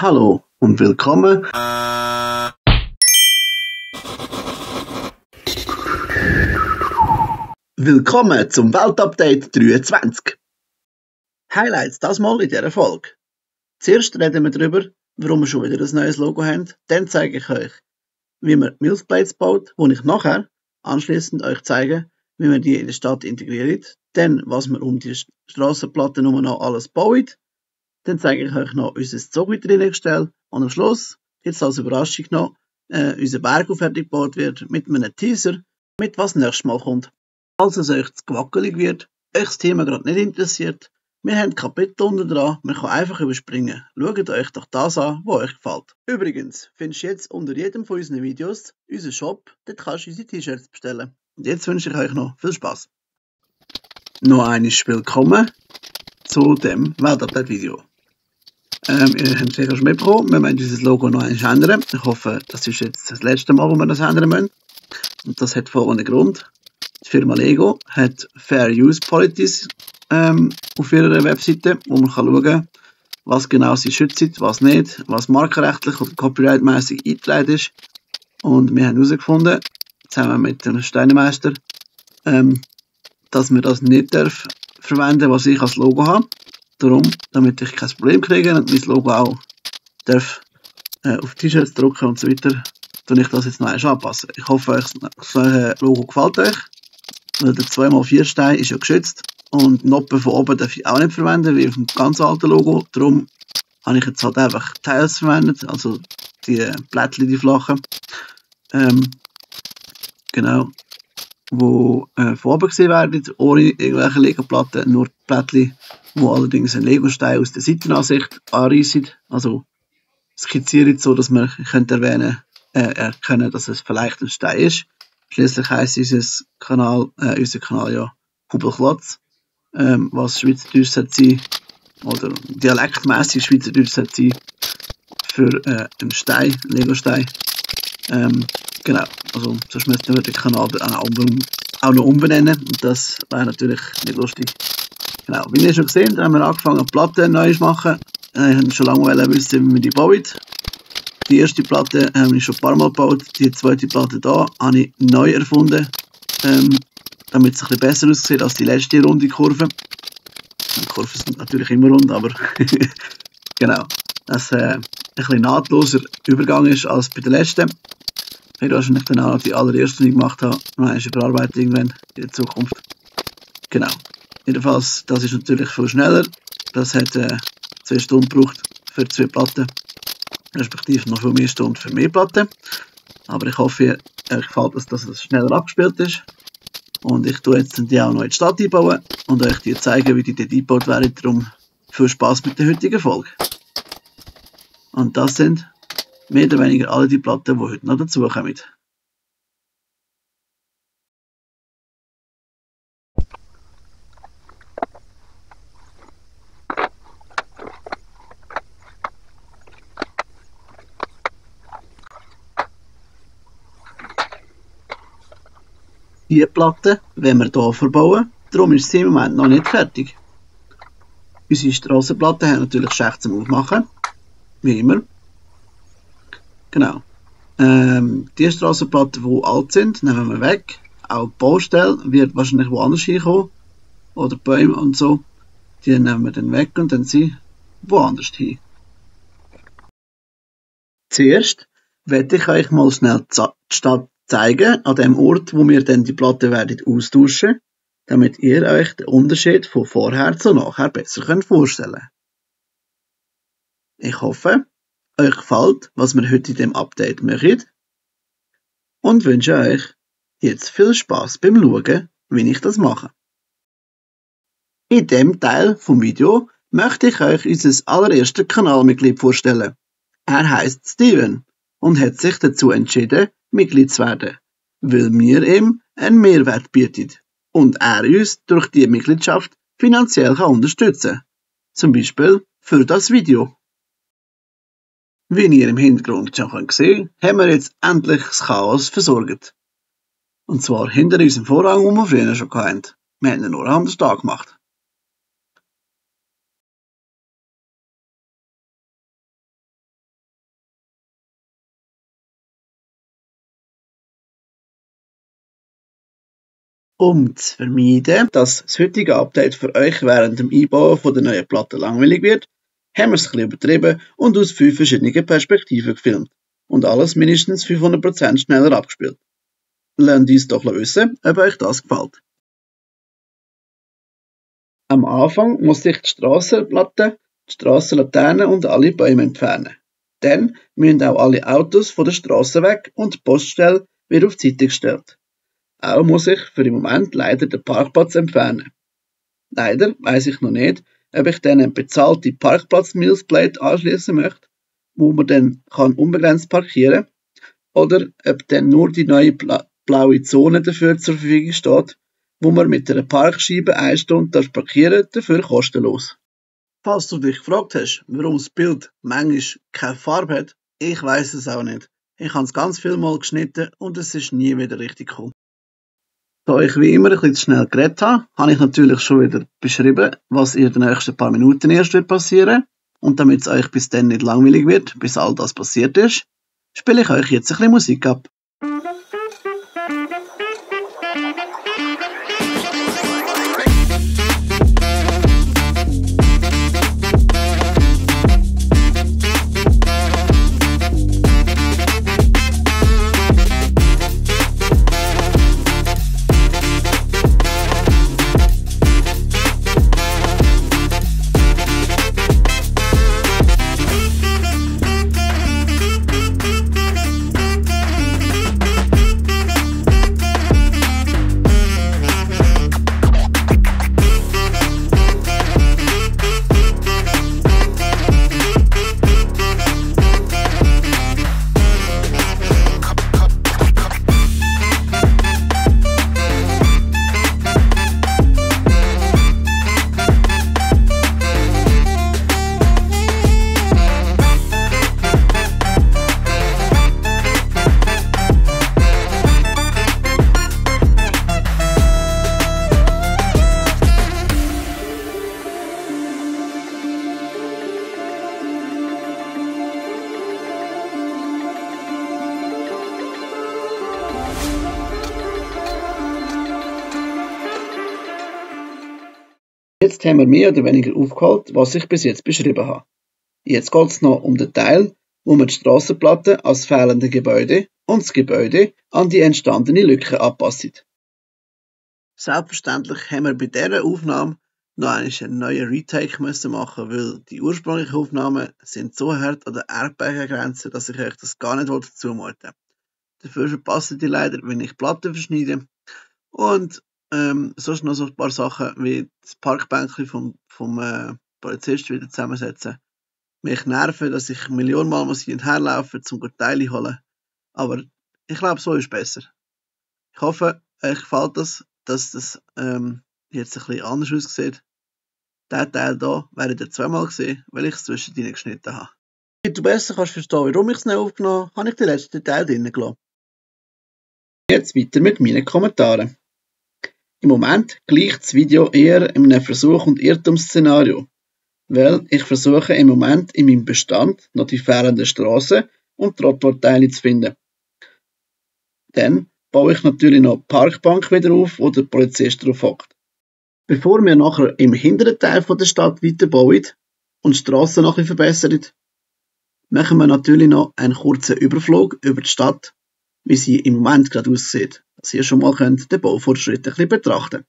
Hallo und willkommen. Willkommen zum Weltupdate 23. Highlights das mal in dieser Folge. Zuerst reden wir darüber, warum wir schon wieder ein neues Logo haben. Dann zeige ich euch, wie man Milkplates baut, wo ich nachher anschließend euch zeige, wie man die in der Stadt integriert. Dann, was man um die Strassenplatte nur noch alles baut. Dann zeige ich euch noch unser Zugvitrine-Gestell. Und am Schluss, jetzt als Überraschung noch, unser Berg, der fertig gebaut wird, mit einem Teaser, mit was nächstes Mal kommt. Falls es euch zu gewackelig wird, euch das Thema gerade nicht interessiert, wir haben Kapitel unten dran, man kann einfach überspringen. Schaut euch doch das an, was euch gefällt. Übrigens, findest du jetzt unter jedem von unseren Videos unseren Shop, dort kannst du unsere T-Shirts bestellen. Und jetzt wünsche ich euch noch viel Spaß. Noch einmal willkommen zu dem Weltupdate-Video. Ihr habt es sicher schon mitbekommen, wir müssen unser Logo noch einmal ändern. Ich hoffe, das ist jetzt das letzte Mal, wo wir das ändern müssen. Und das hat folgenden Grund. Die Firma Lego hat Fair Use Policies auf ihrer Webseite, wo man schauen kann, was genau sie schützt, was nicht, was markenrechtlich oder copyrightmäßig eingetragen ist. Und wir haben herausgefunden, zusammen mit dem Steinemeister, dass wir das nicht verwenden, was ich als Logo habe. Darum, damit ich kein Problem kriege und mein Logo auch darf auf T-Shirts drucken und so weiter, tue ich das jetzt noch einmal anpassen. Ich hoffe, das Logo gefällt euch. Weil der 2x4 Stein ist ja geschützt und Noppen von oben darf ich auch nicht verwenden, wie auf dem ganz alten Logo. Darum habe ich jetzt halt einfach Teils verwendet, also die Blättchen, die flachen. Genau. Wo von oben gesehen werden, ohne irgendwelche Lego-Platten, nur die Blättchen, die allerdings einen Lego-Stein aus der Seitenansicht anreissen, also skizzieren, so dass man erkennen könnte, dass es vielleicht ein Stein ist. Schließlich heisst unser Kanal ja Hubelklotz, was Schweizerdeutsch sein oder dialektmässig Schweizerdeutsch sein für einen Stein, einen Lego-Stein. Genau, also sonst müssten wir den Kanal auch noch umbenennen und das wäre natürlich nicht lustig. Genau, wie ihr schon gesehen, haben wir angefangen, Platten neu zu machen. Ich wollte schon lange wissen, wie wir die bauen. Die erste Platte habe ich schon ein paar Mal gebaut, die zweite Platte hier habe ich neu erfunden, damit es ein bisschen besser aussieht als die letzte runde Kurve. Die Kurven sind natürlich immer rund, aber genau, dass ein bisschen nahtloser Übergang ist als bei der letzten. Ich werde wahrscheinlich dann auch noch die allererste, die ich gemacht habe, noch eine Bearbeitung irgendwann in der Zukunft. Genau. Jedenfalls, das ist natürlich viel schneller. Das hat 2 Stunden gebraucht für 2 Platten. Respektive noch viel mehr Stunden für mehr Platten. Aber ich hoffe, euch gefällt es, dass es schneller abgespielt ist. Und ich tue jetzt die auch noch in die Stadt einbauen und euch die zeigen, wie die dort eingebaut werden. Darum viel Spaß mit der heutigen Folge. Und das sind mehr oder weniger alle die Platten, die heute noch dazukommen. Diese Platte wollen wir hier verbauen, darum ist sie im Moment noch nicht fertig. Unsere Strassenplatten haben natürlich Schächte zum Aufmachen, wie immer. Genau. Die Strassenplatten, die alt sind, nehmen wir weg. Auch die Baustelle wird wahrscheinlich woanders hinkommen. Oder Bäume und so. Die nehmen wir dann weg und dann sie woanders hin. Zuerst werde ich euch mal schnell die Stadt zeigen, an dem Ort, wo wir dann die Platte werden austauschen, damit ihr euch den Unterschied von vorher zu nachher besser vorstellen könnt. Ich hoffe, euch gefällt, was wir heute in dem Update machen und wünsche euch jetzt viel Spaß beim Schauen, wie ich das mache. In dem Teil vom Video möchte ich euch unser allererstes Kanalmitglied vorstellen. Er heißt Steven und hat sich dazu entschieden, Mitglied zu werden, weil wir ihm einen Mehrwert bieten und er uns durch die Mitgliedschaft finanziell unterstützen kann. Zum Beispiel für das Video. Wie ihr im Hintergrund schon sehen könnt, haben wir jetzt endlich das Chaos versorgt. Und zwar hinter unserem Vorhang, den wir früher schon hatten. Wir haben ihn nur anders gemacht. Um zu vermeiden, dass das heutige Update für euch während dem Einbauen von der neuen Platte langweilig wird, haben wir es ein bisschen übertrieben und aus 5 verschiedenen Perspektiven gefilmt und alles mindestens 500% schneller abgespielt. Lasst uns doch wissen, ob euch das gefällt. Am Anfang muss ich die Strassenplatte, die Strassenlaterne und alle Bäume entfernen. Dann müssen auch alle Autos von der Straße weg und die Poststelle wird auf die Seite gestellt. Auch muss ich für den Moment leider den Parkplatz entfernen. Leider weiss ich noch nicht, ob ich dann eine bezahlte Parkplatz-Mills-Plate anschließen möchte, wo man dann unbegrenzt parkieren kann, oder ob dann nur die neue blaue Zone dafür zur Verfügung steht, wo man mit einer Parkscheibe 1 Stunde parkieren darf, dafür kostenlos. Falls du dich gefragt hast, warum das Bild manchmal keine Farbe hat, ich weiss es auch nicht. Ich habe es ganz viel Mal geschnitten und es ist nie wieder richtig gekommen. Da ich wie immer ein bisschen zu schnell geredet habe, habe ich natürlich schon wieder beschrieben, was in den nächsten paar Minuten erst wird passieren. Und damit es euch bis dann nicht langweilig wird, bis all das passiert ist, spiele ich euch jetzt ein bisschen Musik ab. Jetzt haben wir mehr oder weniger aufgeholt, was ich bis jetzt beschrieben habe. Jetzt geht es noch um den Teil, wo man die Strassenplatte als fehlende Gebäude und das Gebäude an die entstandene Lücke anpasst. Selbstverständlich haben wir bei dieser Aufnahme noch einen neuen Retake machen, weil die ursprünglichen Aufnahmen sind so hart an der Erdbegengrenze, dass ich euch das gar nicht zumuten wollte. Dafür verpassen die leider, wenn ich Platten verschneide. Und sonst noch so ein paar Sachen wie das Parkbänkchen vom Polizist wieder zusammensetzen. Mich nerven, dass ich Millionenmal hin und her laufen muss, um Teile zu holen. Aber ich glaube, so ist besser. Ich hoffe, euch gefällt das, dass das jetzt ein bisschen anders aussieht. Diesen Teil hier werdet ihr zweimal sehen, weil ich es zwischendrin geschnitten habe. Damit du besser kannst verstehen, warum ich es nicht aufgenommen habe, habe ich den letzten Teil drinnen gelassen. Jetzt weiter mit meinen Kommentaren. Im Moment gleicht das Video eher einem Versuch- und Irrtumsszenario, weil ich versuche im Moment in meinem Bestand noch die fehlenden Strassen und Trottoirteile zu finden. Dann baue ich natürlich noch die Parkbank wieder auf, wo der Polizist drauf hockt. Bevor wir nachher im hinteren Teil der Stadt weiterbauen und die Strassen noch ein bisschen verbessern, machen wir natürlich noch einen kurzen Überflug über die Stadt, wie sie im Moment gerade aussieht, dass ihr schon mal den Baufortschritt ein bisschen betrachten könnt.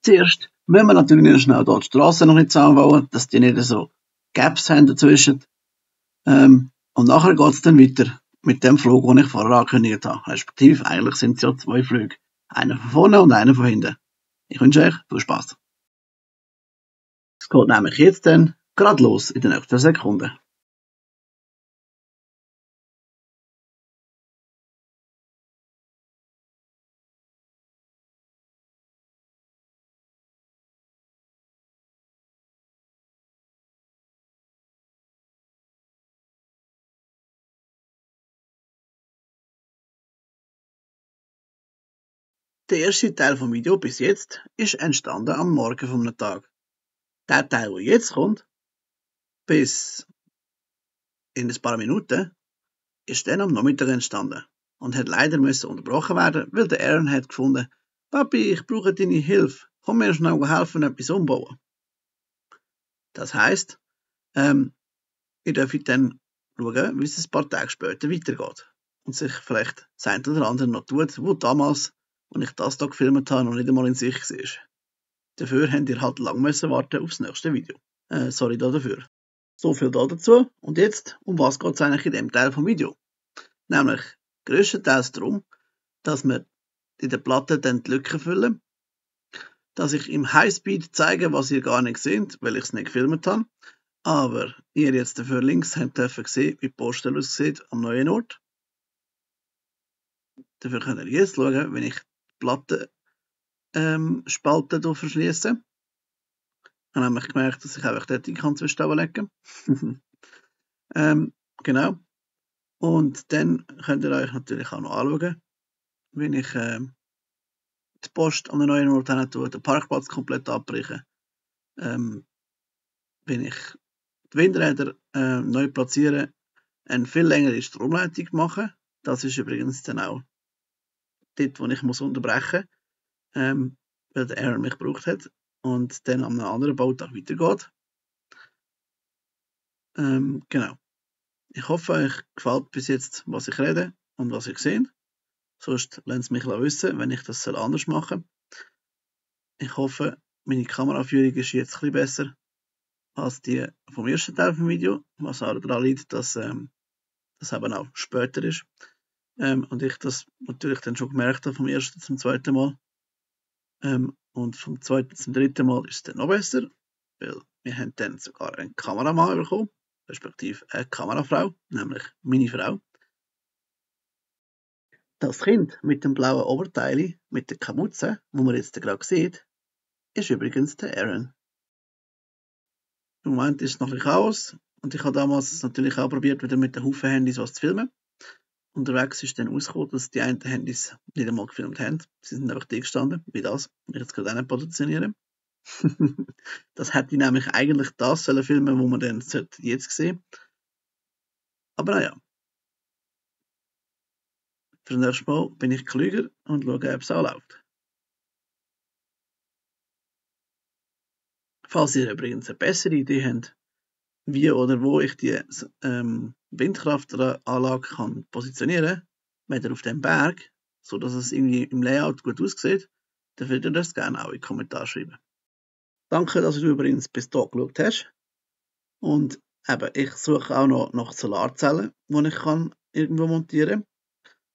Zuerst müssen wir natürlich schnell hier die Strassen noch nicht zusammenbauen, dass die nicht so Gaps haben dazwischen. Und nachher geht es dann weiter mit dem Flug, den ich vorher angekündigt habe. Respektive, eigentlich sind es ja 2 Flüge. Einer von vorne und einer von hinten. Ich wünsche euch viel Spaß. Es geht nämlich jetzt dann gerade los in den nächsten Sekunden. Der erste Teil vom Video bis jetzt ist entstanden am Morgen von einem Tag. Der Teil, der jetzt kommt, bis in ein paar Minuten, ist dann am Nachmittag entstanden und hat leider unterbrochen werden, weil der Aaron hat gefunden, Papi, ich brauche deine Hilfe. Komm mir schnell helfen, etwas umbauen. Das heisst, ihr dürft dann schauen, wie es ein paar Tage später weitergeht. Und sich vielleicht das eine oder andere noch tut, wo damals, als ich das hier gefilmt habe, noch nicht einmal in sich war. Dafür habt ihr halt lang müssen warten aufs nächste Video. Sorry dafür. So viel dazu. Und jetzt, um was geht es eigentlich in dem Teil vom Video? Nämlich grösstenteils darum, dass wir in der Platte dann die Lücken füllen, dass ich im Highspeed zeige, was ihr gar nicht seht, weil ich es nicht gefilmt habe, aber ihr jetzt dafür links habt dürfen sehen, wie die Poststelle aussieht am neuen Ort. Dafür könnt ihr jetzt schauen, wenn ich die Plattenspalte verschließe. Ich habe nämlich gemerkt, dass ich einfach dort zwischen legen kann. Genau. Und dann könnt ihr euch natürlich auch noch anschauen, wenn ich die Post an den neuen Ort hin tue, den Parkplatz komplett abbreche, wenn ich die Windräder neu platziere, eine viel längere Stromleitung mache. Das ist übrigens dann auch dort, wo ich muss unterbrechen muss, weil der Aaron mich gebraucht hat und dann an einem anderen Bautag weitergeht. Genau. Ich hoffe, euch gefällt bis jetzt, was ich rede und was ihr seht. Sonst lasst es mich wissen, wenn ich das anders machen soll. Ich hoffe, meine Kameraführung ist jetzt ein bisschen besser als die vom ersten Teil vom Video, was auch daran liegt, dass das eben auch später ist. Und ich das natürlich dann schon gemerkt habe vom ersten zum zweiten Mal. Und vom zweiten zum dritten Mal ist es dann noch besser, weil wir haben dann sogar einen Kameramann bekommen, respektive eine Kamerafrau, nämlich meine Frau. Das Kind mit dem blauen Oberteil, mit der Kamuze, wo man jetzt gerade sieht, ist übrigens der Aaron. Im Moment ist es noch ein bisschen Chaos und ich habe damals natürlich auch probiert, wieder mit den Haufen Handys was zu filmen. Unterwegs ist dann rausgekommen, dass die einen Handys nicht einmal gefilmt haben. Sie sind einfach da gestanden, wie das, wenn ich jetzt gerade auch nicht positioniere. Das hätte ich nämlich eigentlich das sollen filmen, wo man dann jetzt sehen. Aber naja. Für das nächste Mal bin ich klüger und schaue, ob es anläuft. Falls ihr übrigens eine bessere Idee habt, wie oder wo ich die Windkraftanlage kann positionieren, weder auf dem Berg, sodass es irgendwie im Layout gut aussieht, dann würdet ihr das gerne auch in die Kommentare schreiben. Danke, dass du übrigens bis hier geschaut hast. Und eben, ich suche auch noch nach Solarzellen, die ich kann irgendwo montieren kann,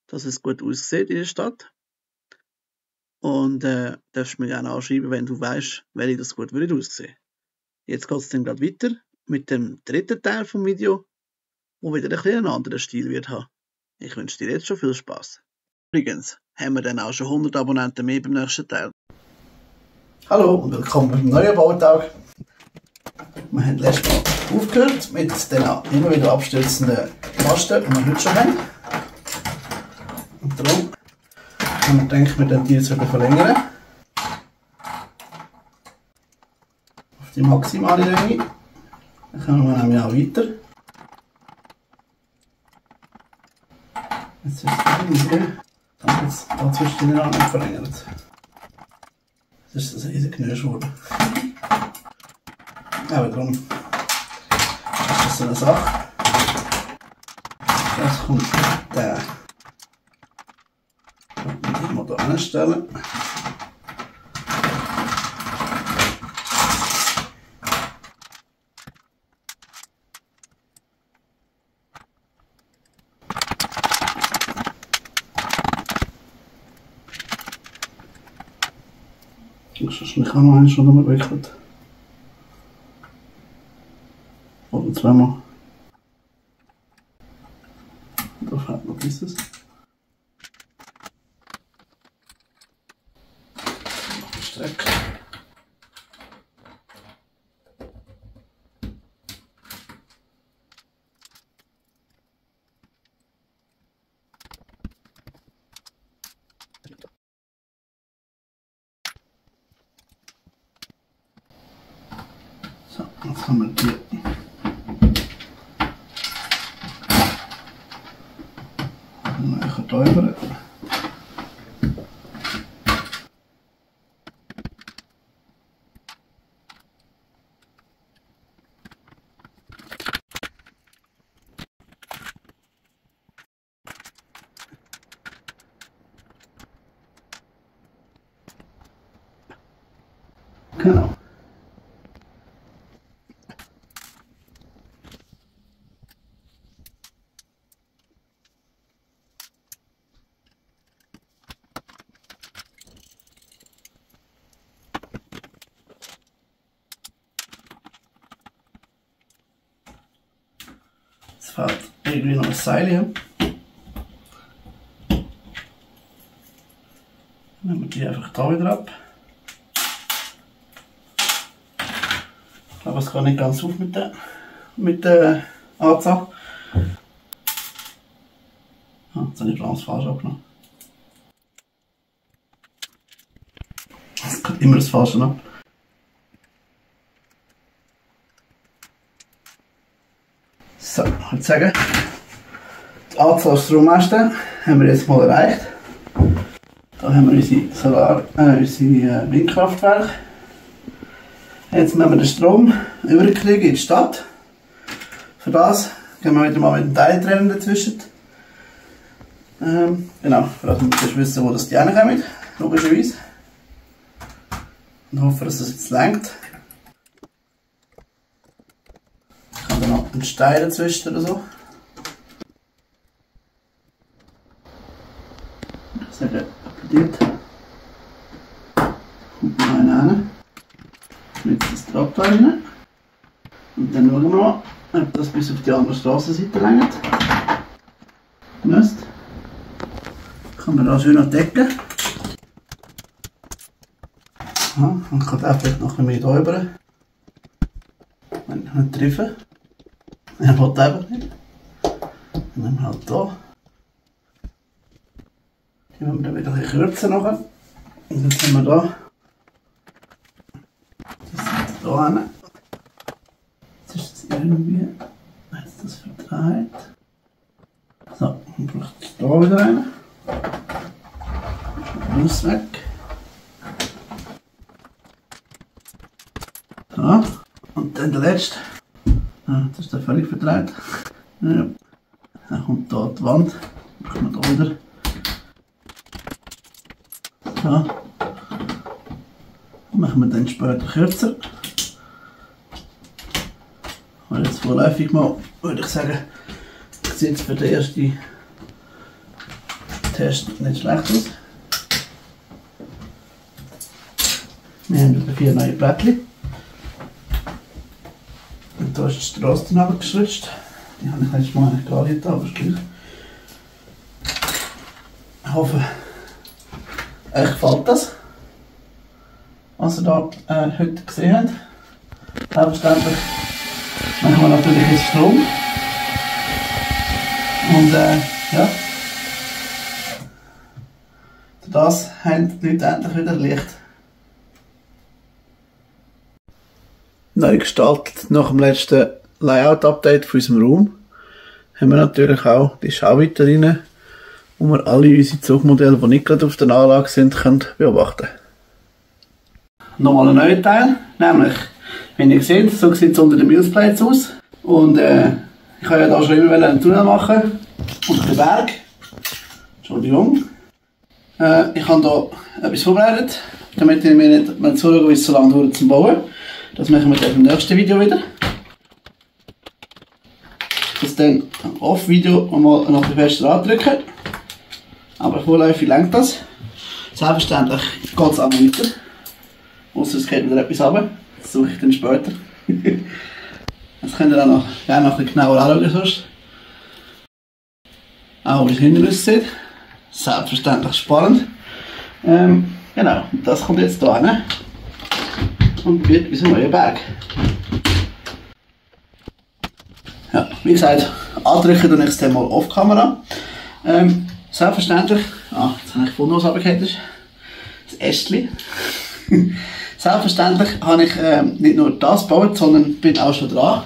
dass es gut aussieht in der Stadt. Und darfst mir gerne anschreiben, wenn du weißt, welche das gut würde aussehen. Jetzt geht es dann gerade weiter mit dem dritten Teil vom Video, wo wieder ein bisschen einen anderen Stil wird haben. Ich wünsche dir jetzt schon viel Spaß. Übrigens haben wir dann auch schon 100 Abonnenten mehr beim nächsten Teil. Hallo und willkommen beim neuen Bautag. Wir haben letztes Mal aufgehört mit den immer wieder abstürzenden Masten, die wir heute schon haben. Und darum haben wir gedacht, wir werden die jetzt wieder verlängern. Auf die maximale Länge. Dann kommen wir nämlich auch weiter. Jetzt ist es riesige, dann wird es da zwischen den Rahmen verlängert. Jetzt ist das riesig genug geworden. Aber darum ist das so eine Sache. Jetzt kommt der. Ich mal hier anstellen. Das ist nicht auch noch eins schon umgewickelt. Oder zweimal. Da fehlt noch dieses. Noch die Strecke. So, jetzt haben wir die Täuber. Genau. Es fällt irgendwie noch ein Seil hier. Nehmen wir die einfach da wieder ab. Ich glaube, es geht nicht ganz auf mit der Anzahl. Jetzt habe ich ganz falsch abgenommen. Es geht immer das Falsche ab. So, ich würde sagen, die Anzahl Strommasten haben wir jetzt mal erreicht. Da haben wir unsere Windkraftwerke. Jetzt müssen wir den Strom überkriegen in die Stadt. Für das gehen wir wieder mal mit dem Teiltrenner dazwischen. Genau, für das müssen wir wissen, wo das die hinkommen, logischerweise. Und hoffen, dass das jetzt reicht. Ich habe dann noch einen Stein dazwischen oder so. Ich sage, dort kommt noch einer rein. Mit das Traptor rein. Und dann schauen wir mal, ob das bis auf die andere Strassenseite reicht. Müsste. Kann man da schön noch decken. Ja, und kann auch vielleicht noch ein bisschen mehr hier rüber. Wenn ich nicht treffe. Er will einfach nicht. Dann nehmen wir halt hier. Die müssen wir dann wieder ein bisschen kürzen nachher. Und jetzt haben wir da. Das ist hier hin. Jetzt ist das irgendwie. Jetzt das verdreht. So, dann braucht es hier wieder rein. Muss weg. So, und dann der letzte. Das ist der völlig verdreht. Ja. Dann kommt hier die Wand. Dann kommen wir hier wieder. So. Machen wir dann später kürzer. Und jetzt vorläufig mal, würde ich sagen, sieht es für den ersten Test nicht schlecht aus. Wir haben hier 4 neue Plättchen. Und da ist die Strasse daneben geschlitzt. Die habe ich letztes Mal eigentlich gar nicht da, aber ist gleich. Ich hoffe, euch gefällt das, was ihr da heute gesehen habt. Selbstverständlich machen wir natürlich jetzt Strom. Und ja, für das haben die Leute endlich wieder Licht. Neu gestaltet nach dem letzten Layout-Update von unserem Raum haben wir natürlich auch die Schauvitrine, wo wir alle unsere Zugmodelle, die nicht gerade auf der Anlage sind, können beobachten. Nochmal ein neuer Teil, nämlich, wenn ihr seht, so sieht es unter den Mulesplates aus. Und ich kann ja da schon immer einen Tunnel machen unter den Berg. Entschuldigung. Ich habe da etwas vorbereitet, damit ihr mir nicht zuschauen, wie es so lange dauert zum Bauen. Das machen wir dann im nächsten Video wieder. Das dann Off-Video einmal noch ein bisschen fester andrücken. Aber vorläufig lenkt das. Selbstverständlich geht es auch weiter. Ausser es geht wieder etwas runter. Das suche ich dann später. Das könnt ihr auch gerne noch ein bisschen genauer anschauen. Sonst. Auch wie es hinten aussieht. Selbstverständlich spannend. Genau, das kommt jetzt hier hin. Und wird unser neuer Berg. Ja, wie gesagt, andrücken und ich es dann mal off Kamera. Selbstverständlich, jetzt habe ich gefunden, was runtergefallen ist. Das Ästchen. Selbstverständlich habe ich nicht nur das gebaut, sondern bin auch schon dran,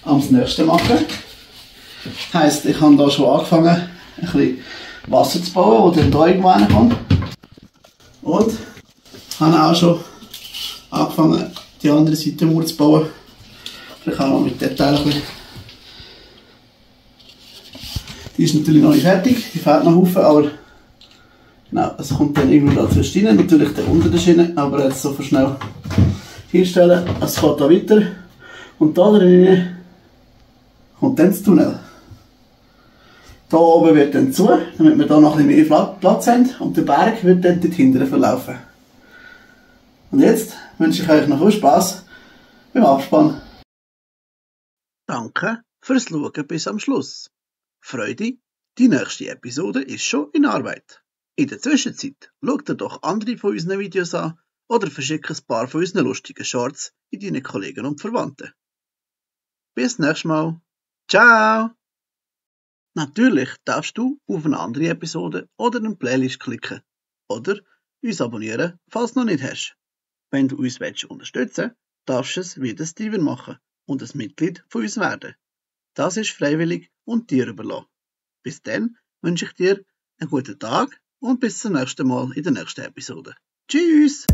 das nächste machen. Das heisst, ich habe da schon angefangen, ein bisschen Wasser zu bauen, das dann hier irgendwo reinkommt. Und habe auch schon angefangen, die andere Seite Mauer zu bauen. Vielleicht auch noch mit Detail ein bisschen. Die ist natürlich noch nicht fertig, die fehlt noch Haufen, aber genau, es kommt dann irgendwo dazwischen rein. Natürlich der unter der Schiene, aber jetzt so schnell hinstellen, es geht hier weiter. Und da drin kommt dann das Tunnel. Hier oben wird dann zu, damit wir hier noch ein bisschen mehr Platz haben. Und der Berg wird dann dort hinten verlaufen. Und jetzt wünsche ich euch noch viel Spass beim Abspann. Danke fürs Schauen bis am Schluss. Freude, die nächste Episode ist schon in Arbeit. In der Zwischenzeit schaut ihr doch andere von unseren Videos an oder verschickt ein paar von unseren lustigen Shorts in deine Kollegen und Verwandten. Bis nächstes Mal. Ciao! Natürlich darfst du auf eine andere Episode oder eine Playlist klicken oder uns abonnieren, falls du noch nicht hast. Wenn du uns unterstützen willst, darfst du es wie der Steven machen und ein Mitglied von uns werden. Das ist freiwillig und dir überlassen. Bis dann wünsche ich dir einen guten Tag und bis zum nächsten Mal in der nächsten Episode. Tschüss!